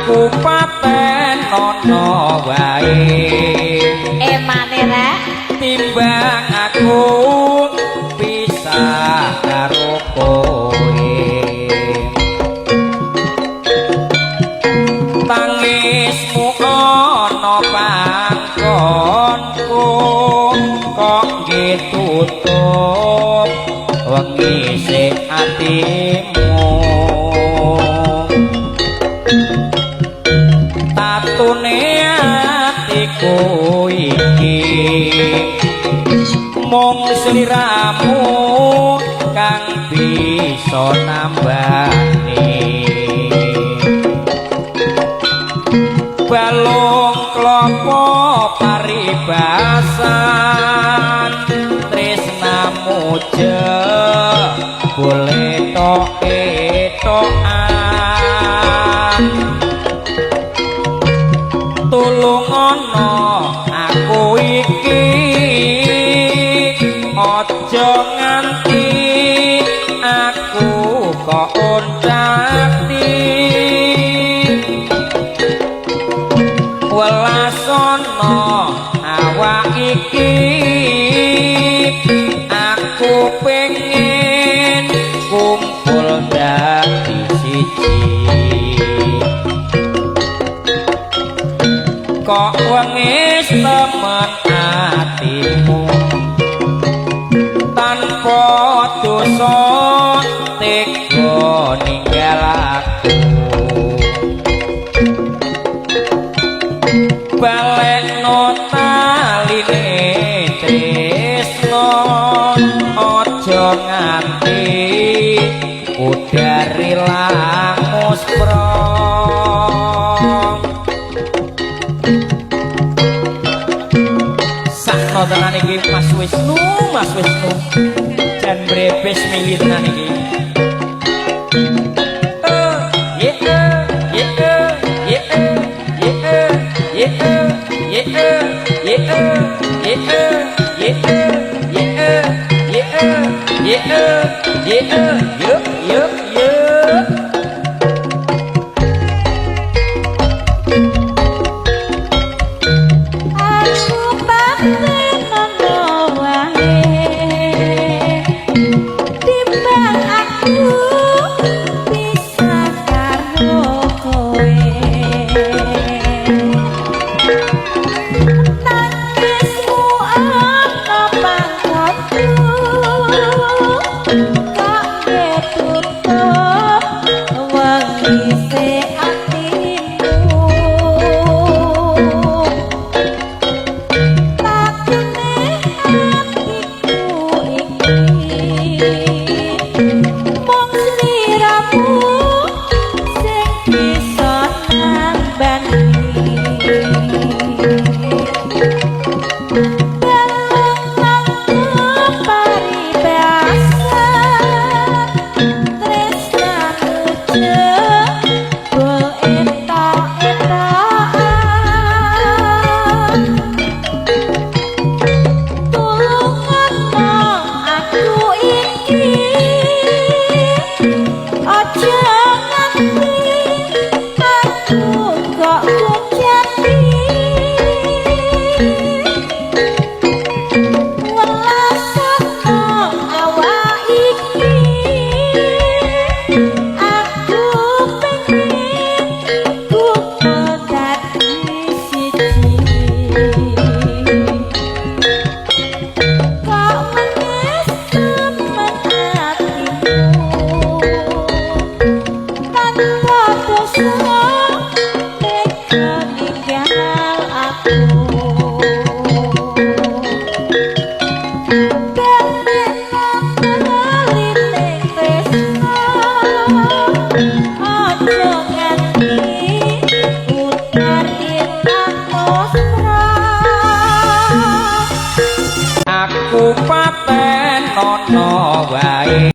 Aku paten ana wae. Emane rek timbang aku pisah karo kowe. Tangismu ana panggonku kok nggih tutup wengi sik atimu. Tatune atiku iki mung sliramu kang bisa nambani. Balung klopo paribasan tresnamu jebule tok etokan. Tulung ana aku iki aja nganti aku kok oncati. Welasana awak iki aku pengen kumpul dadi siji. Kok wengis temen atimu tanpa dosa tega ninggal aku. Balekno taline tresno aja nganti udar ilang muspra. Sakno tenan iki Mas Wisnu, Mas Wisnu. Jan brebes mili tenan iki. Ye ye ye ye ye ye ye ye ye ye ye ye ye ye ye ye. Aku paten ana wae timbang aku pisah karo kowe. Tangismu ana panggonku kok tutup wengi sik atimu. Tatune atiku iki mung sliramu sing bisa